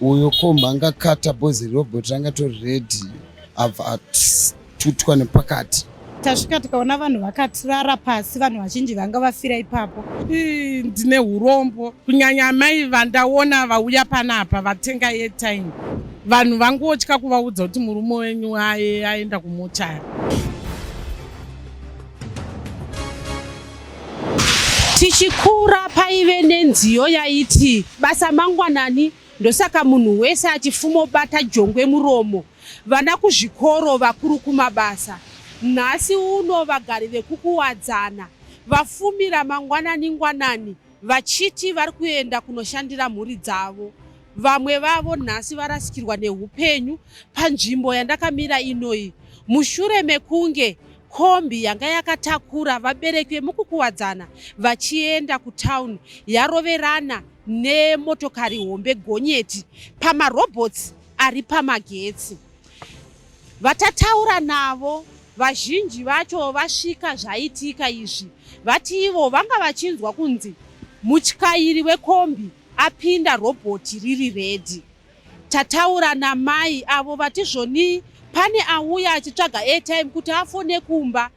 Uyo kombi angakata boys robot ranga tori ready abva atutwa nepakati. Tasvika tikaona vanhu vakatirara pasi, vanhu vazhinji vanga vafira ipapo. Ndine urombo kunyanya amai vandaona vauya panapa vatenga airtime. Vanhu vangotya kuvaudza kuti murume wenyu aenda kumochari. Tichikura paive nenziyo yaiti basa mangwanani ndosaka munhu wese achifumobata jongwe muromo, vana kuzvikoro vakuru kumabasa. Nhasi uno vagari vekuKuwadzana vafumira mangwanani ngwanani vachiti vari kuenda kunoshandira mhuri dzavo. Vamwe vavo nhasi varasikirwa neupenyu panzvimbo yandakamira inoyi mushure mekunge kombi yanga yakatakura vabereki vemukukuwadzana vachienda kutown yaroverana nemotokari hombe gonyeti pamarobhotsi ari pamagetsi. Vatataura navo vazhinji vacho vasvika zvaitika izvi vati ivo vanga vachinzwa kunzi mutyairi wekombi apinda robhoti riri ready. Tataura namai avo vati zvonii pane auya achitsvaga airtime kuti afone kumba.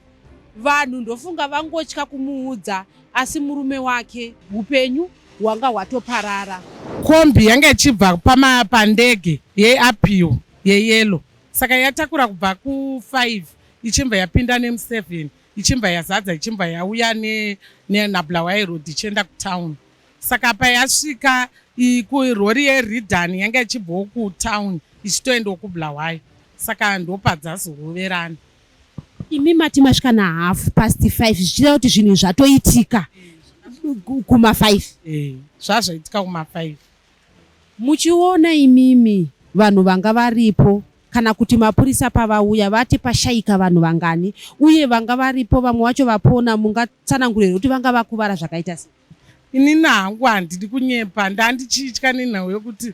Vanhu ndofunga vangotya kumuudza asi murume wake hupenyu hwanga hwatoparara. Kombi yanga ichibva pandege yeApio yeyellow saka yatakura kubva ku5 ichibva yapinda nemu7 ichibva yazadza ichibva yauya naBulawayo Road ichienda kutown. Saka payasvika rori yeRidhan yanga ichibvawo kutown ichitoendawo kuBulawayo saka ndopadzazoroverana. Imi mati masvika na 5:30 zvichireva kuti zvinhu zvatoitika kuma 5. Zvazvaitika kuma 5. Muchiona imimi vanhu vanga varipo kana kuti mapurisa pavauya vati pashaika vanhu vangani uye vanga varipo vamwe vacho vapona mungatsanangurira kuti vanga vakuvara zvakaita sei? Inini hangu handidi kunyepa, ndandichitya nenhau yekuti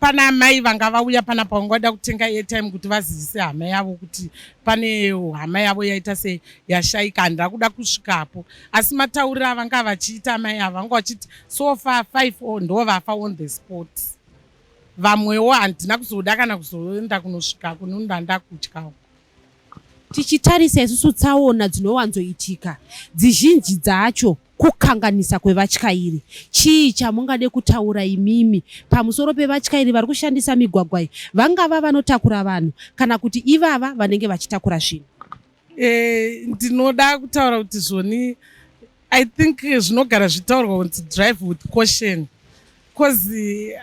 pana amai vanga vauya panapa vanga vada kutenga airtime kuti vazivise hama yavo kuti pane hama yavo yaita sei yashaika. Handina kuda kusvikapo asi matauriro avanga vachiita amai ava vanga vachiti so far 5 ndo vafa on the spot. Vamwewo handina kuzoda kana kuzoenda kunosvika kunonda ndakutyawo. Tichitarisa isusu tsaona dzinowanzoitika dzizhinji dzacho kukanganisa kwevatyairi. Chii chamungade kutaura imimi pamusoro pevatyairi vari kushandisa migwagwa iyi vangava vanotakura vanhu kana kuti ivava vanenge vachitakura zvinhu? Ndinoda kutaura kuti zvoni I think zvinogara zvitaurwa kunzi drive with caution cause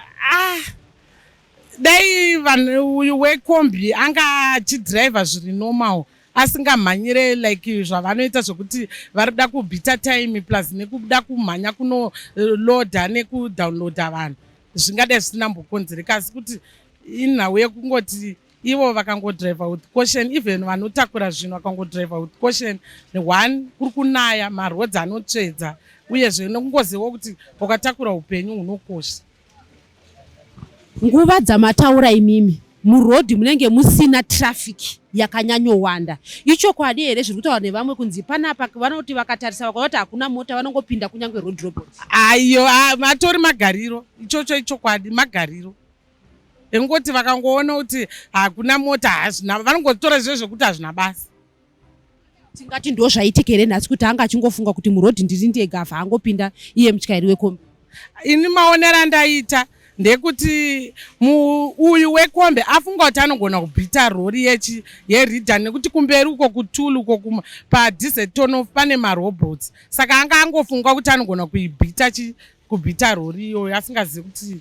dai vanhu uyu wekombi anga achidhiraivha zviri normal asingamhanyire like zvavanoita zvekuti vari kuda kubhita time plus nekuda kumhanya kunoloadha nekudownloada vanhu zvingadai zvisina mbokonzereka asi kuti inhau yekungoti ivo vakangodhiraivha with caution even vanotakura zvinhu vakangodhiraivha with caution one kuri kunaya marodzi anotsvedza uyezve nekungoziva kuti wakatakura upenyu hunokosha. Nguva dzamataura imimi murodhi munenge musina traffic yakanyanyowanda. Ichokwadi here zviri kutaurwa nevamwe kunzi panapa vanoti vakatarisa vakaona kuti hakuna mota vanongopinda kunyange road robot? Aiyo matori magariro ichocho ichokwadi magariro engoti vakangoona kuti hakuna mota hazvina vanongotora zve zvekuti hazvina basa. Tingati ndo zvaitika here nhasi kuti anga achingofunga kuti murodhi ndiri ndega abva angopinda iye mutyairi wekombi? Ini maonero andaita ndekuti uyu wekombi afunga kuti anogona kubhita rori yeRidhan nekuti kumberi uko kuTulu uko padizetonof pane marobots saka anga angofunga kuti anogona kuibhita kubhita rori iyoyo asingazivi kuti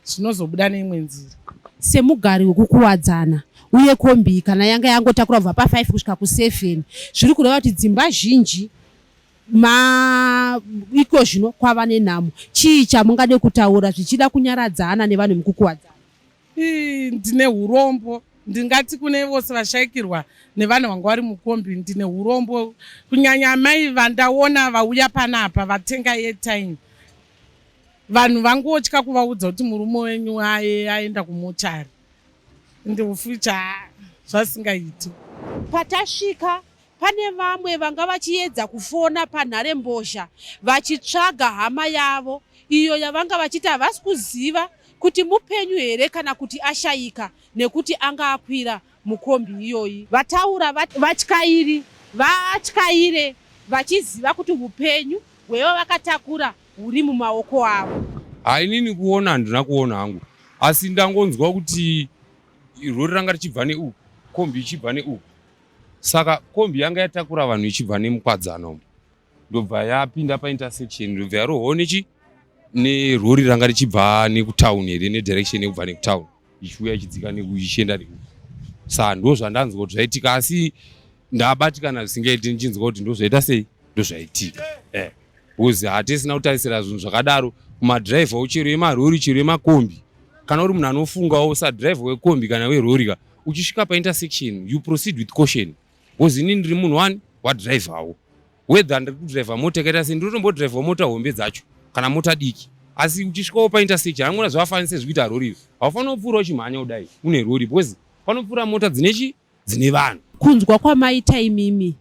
zvinozobuda neimwe nzira. Semugari wekuKuwadzana uye kombi kana yanga yangotakura kubva pa5 kusvika ku7 zviri kureva kuti dzimba zhinji iko zvino kwava nenhamo. Chii chamungade kutaura zvichida kunyaradzana nevanhu vemukukuwadzana? Ndine urombo ndingati kune vose vashaikirwa nevanhu vanga vari mukombi ndine urombo kunyanya amai vandaona vauya panapa vatenga airtime. Vanhu vangotya kuvaudza kuti murume wenyu aenda kumochari ndiufucha zvasingaiti. Patasvika pane vamwe vanga vachiedza kufona panharembozha vachitsvaga hama yavo iyo yavanga vachiti havasi kuziva Kuti mupenyu here kana kuti ashayika nekuti anga akwira mukombi iyoyi. Vataura vatyairi vatyaire vachiziva kuti upenyu hwevavakatakura huri mumaoko avo. Ha, inini kuona handina kuona hangu, asi ndangonzwa kuti rori ranga richibva neuku, kombi ichibva neuku. Saka kombi yanga yatakura vanhu ichibva nemuKwadzana umu, ndobva yapinda paintersection, ndobva yarohwawo nechi nerori ranga richibva nekutauni here, nedirection yekubva nekutauni ichiuya ichidzika ichienda neuku. Saa ndo zvandanzwa kuti zvaitika, asi ndabatikana zvisingaiti ndichinzwa kuti ndo zvaita sei, ndo zvaitika, because hatisina kutarisira zvinhu zvakadaro kumadhiraivhawo, chero emarori, chero emakombi. Kana uri munhu anofungawo sadhiraivha wekombi kana werori ka, uchisvika paintersection, you proceed with caution, because inini ndiri munhu wani wadhiraivhawo, whether ndiri kudhiraivha mota yakaita sei, ndinotombodhiraivhawo mota hombe dzacho kana mota diki, asi uchisvikawo paintersection, angona zvavafanise zvekuita rori izvo, haufaniri kupfuura uchimhanya kudai une rori, because panopfuura mota dzine chi dzine vanhu. Kunzwa kwamaita imimi,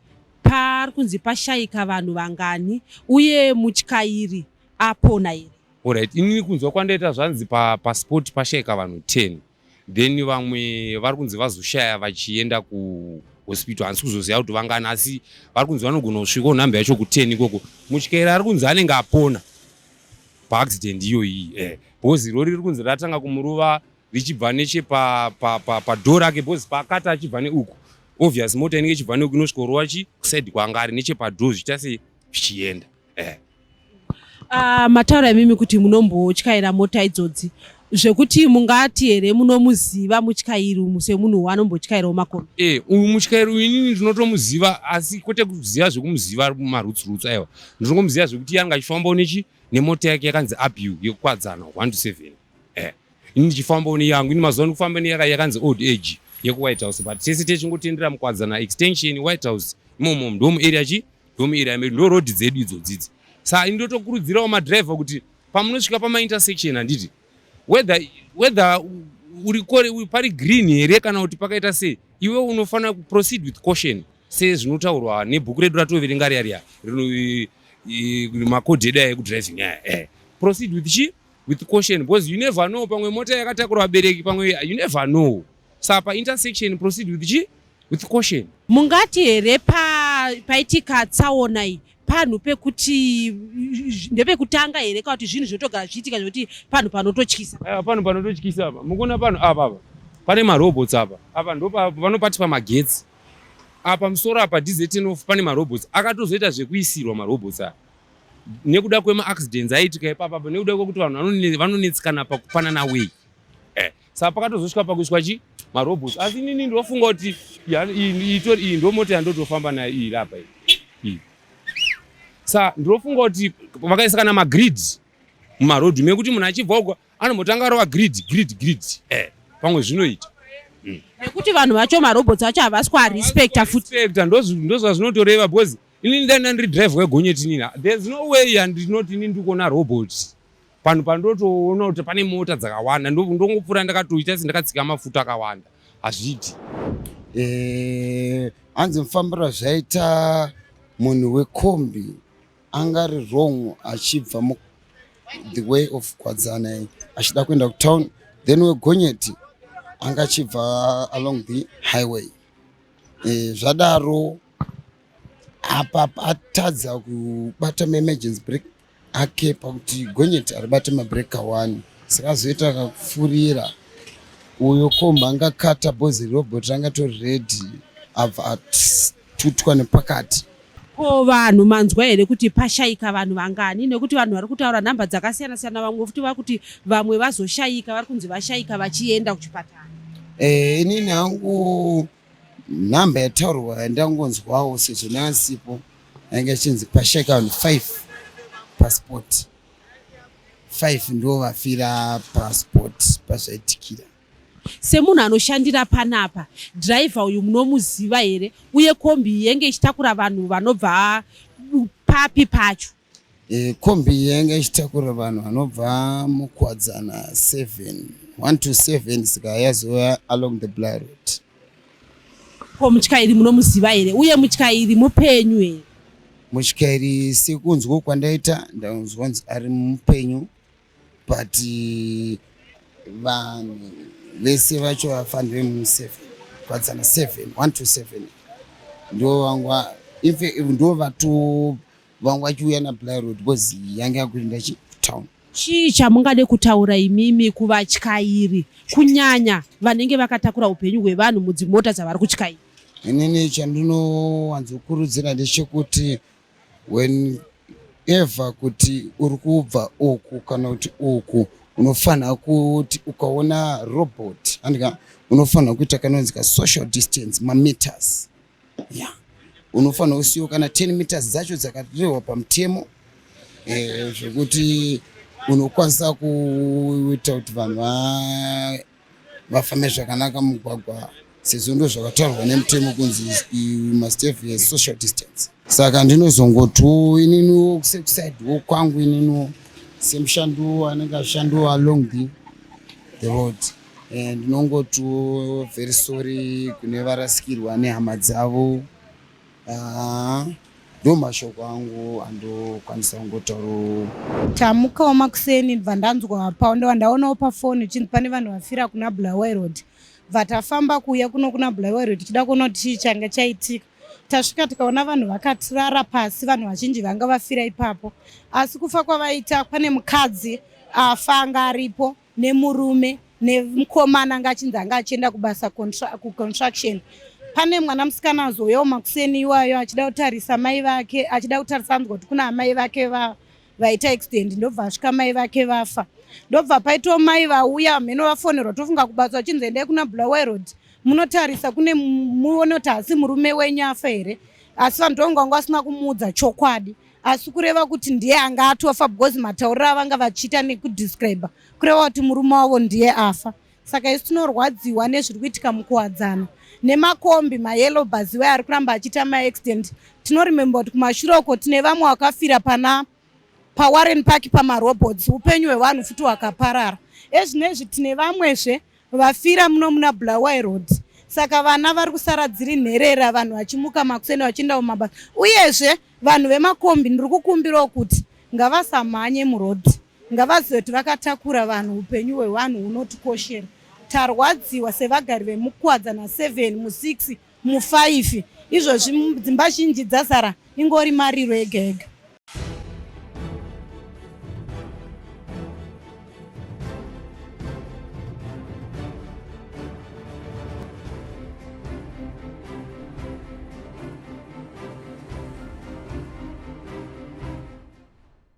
pari kunzi pashayika vanhu vangani, uye mutyairi apona here? Alright, inini kunzwa kwandaita, zvanzi paspot pashayika vanhu 10, then vamwe vari kunzi vazoshaya vachienda kuhospital. Handisi kuzoziva kuti vangani, asi vari kunzi vanogona kusvikawo nhamba yacho ku10 ikoko. Mutyairi ari kunzi anenge apona paaccident iyoyi, because rori riri kunzi ratanga kumurova richibva nechepadoor rake, because paakati achibva neuku, obvious mota inenge ichibva neuku inosvikorova chi kuside kwaanga ari nechepadoor, zvichiita sei, zvichienda. Mataura imimi kuti munombotyaira mota idzodzi, zvekuti mungati here munomuziva mutyairi umu semunhu wanombotyairawo makombi? Uyu mutyairi uyu inini ndinotomuziva, asi kwete kuziva zvekumuziva marutsi rutsi, aiwa. Ndinongomuziva zvekuti iye anga achifambawo nechi nemota yake yakanzi Abu yekuKwadzana 1 to 7. Ini ndichifambawo neyangu, ini mazuva ndikufamba neyaka yakanzi Old Age yekuWhite House, but tese techingotendera muKwadzana Extension, White House imomo, ndomuarea chi ndomuarea medu, ndo rodhi dzedu idzodzidzi. Saka ini ndotokurudzirawo madhiraivha kuti pamunosvika pamaintersection, handiti, whether uri kore pari green here kana kuti pakaita sei, iwe unofanira kuproceed with caution sezvinotaurwa nebhuku redu ratoverenga riya riya, makodhi edu aya ekudriving aya. Proceed with chi with caution, because you never know, pamwe mota yakatakura vabereki, pamwe you never know. Saka paintersection, proceed with chi with caution. Mungati here paitika tsaona iyi, panhu pekuti ndepekutanga here, kana kuti zvinhu zvinotogara zvichiitika zvekuti panhu panototyisa? Aiwa, panhu panototyisa apa. Mukuona panhu apa, apa pane marobots apa, apa ndo vanopati pamagetsi apa, musoro apa DZ10 off, pane marobots akatozoita zvekuisirwa marobots aya nekuda kwemaaccidents aiitika ipapa, apa nekuda kwekuti vanhu vanonetsekana pakupanana way. Saka pakatozosvika pakuiswa chi marobots. Asi inini ndinofunga kuti itori iyi ndo mota yandotofamba nayo iyi apa iyi. Saka ndinofunga kuti vakaisa kana magrid mumarodhi mekuti munhu achibva uko anombotanga arova grid, grid, grid, pamwe zvinoita. Nekuti vanhu vacho marobots acho havasi kuarespecta futi. Respecta ndozvazvinotoreva, because inini dai ndandiri driver wegonyeti nina, there's no way yandinoti ini ndikuona robot panhu pandotoona kuti pane mota dzakawanda, ndongopfuura ndakatoita sendakatsika mafuta akawanda. Hazviiti. Hanzi mufambiro zvaita munhu wekombi angari wrong achibva mu the way of Kwadzana achida kuenda kutown, then wegonyeti anga achibva along the highway. Zvadaro apa atadza kubata maemergency brake ake, pakuti gonyeti aribate mabrake 1, saka azoita akapfurira uyo kombi angakata bhozi, robot ranga tori ready, abva atutwa nepakati. Ko vanhu manzwa here kuti pashayika vanhu vangani? Nekuti vanhu vari kutaura nhamba dzakasiyana siyana, vamwe futi vari kuti vamwe vazoshayika, vari kunzi vashayika vachienda kuchipatara. Inini hangu nhamba yataurwa yandangonzwawo, sezvo ndangasipo, yange ichinzi pashayika vanhu 5 paspot, 5 ndo vafira paspot pazvaitikira. Semunhu anoshandira panapa, dhiraivha uyu munomuziva here, uye kombi yenge ichitakura vanhu vanobva papi pacho? Kombi yanga ichitakura vanhu vanobva muKwadzana 7, 1 to 7, saka yazouya along the Bly Road. Ko mutyairi munomuziva here, uye mutyairi mupenyu here? Mutyairi, sekunzwa kwandaita, ndanzwa kunzi ari mupenyu, but Vanhu vese vacho vafanire mu7 Kuwadzana 7, 1 to 7, ndo vangwa ife, ndo vato vanga vachiuya naBly Road because yange yakuenda chitown. Chii chamungade kutaura imimi kuvatyairi, kunyanya vanenge vakatakura upenyu hwevanhu mudzimota dzavari kutyaira? Inini chandinowanzokurudzira ndechekuti whenever kuti uri kubva uku kana kuti uku, unofanira kuti ukaona robot andika, unofanira kuita kanonzi kasocial distance, mameters ya unofanira kusiyiwa kana 10 meters dzacho dzakarehwa pamutemo, zvekuti unokwanisa kuita kuti vanhu vafambe zvakanaka mumugwagwa, sezvo ndo zvakataurwa nemutemo kunzi you must have a social distance. Saka ndinozongotiwo ininiwo sekusidewo kwangu, ininiwo semushando anenge ashandiwo along the road, ndinongotiwo very sorry kune varasikirwa nehama dzavo. Ah, ndo mashoko angu andokwanisa kungotaurawo. Tamukawo makuseni, bva ndanzwa pa ndaonawo pafoni chinzi pane vanhu vafira kuna Bulawayo Road. Bva tafamba kuuya kuno kuna Bulawayo Road tichida kuona kuti chii changa chaitika. Tasvika tikaona vanhu vakatirara pasi, vanhu vazhinji vanga vafira ipapo. Asi kufa kwavaita, pane mukadzi afa anga aripo, nemurume, nemukomana anga achinzi anga achienda kubasa kuconstruction. Pane mwana musikana azouyawo makuseni iwayo achida kutarisa mai vake, achida kutarisa, anzwa kuti kuna amai vake vaita accident, ndobva asvika mai vake vafa. Ndobva paitawo mai vauya mheno vafonerwa, tofunga kubasa, vachinzi endai kuna Bulawayo Road munotarisa kune muone kuti hasi murume wenyu afa here. Asi vanhu tonga vanga vasina kumuudza chokwadi, asi kureva kuti ndiye anga atofa, because matauriro avanga vachiita nekudescribe kureva kuti murume wavo ndiye afa. Saka isu tinorwadziwa nezviri kuitika muKuwadzana nemakombi, mayellow bus iwayo ari kuramba achiita maaccident. Tinoremember kuti kumashure uko tine vamwe vakafira pana paWarren Park pamarobots, upenyu hwevanhu futi hwakaparara. Ezvinezvi tine vamwezve vafira muno muna Bulawayo Road. Saka vana vari kusara dziri nherera, vanhu vachimuka makuseni vachienda kumabasa. Uyezve vanhu vemakombi, ndiri kukumbirawo kuti ngavasamhanye murodhi, ngavazive kuti vakatakura vanhu, upenyu hwevanhu hunotikoshera. Tarwadziwa sevagari vemuKuwadzana 7, mu6, mu5. Izvozvi dzimba zhinji dzazara ingori mariro ega ega.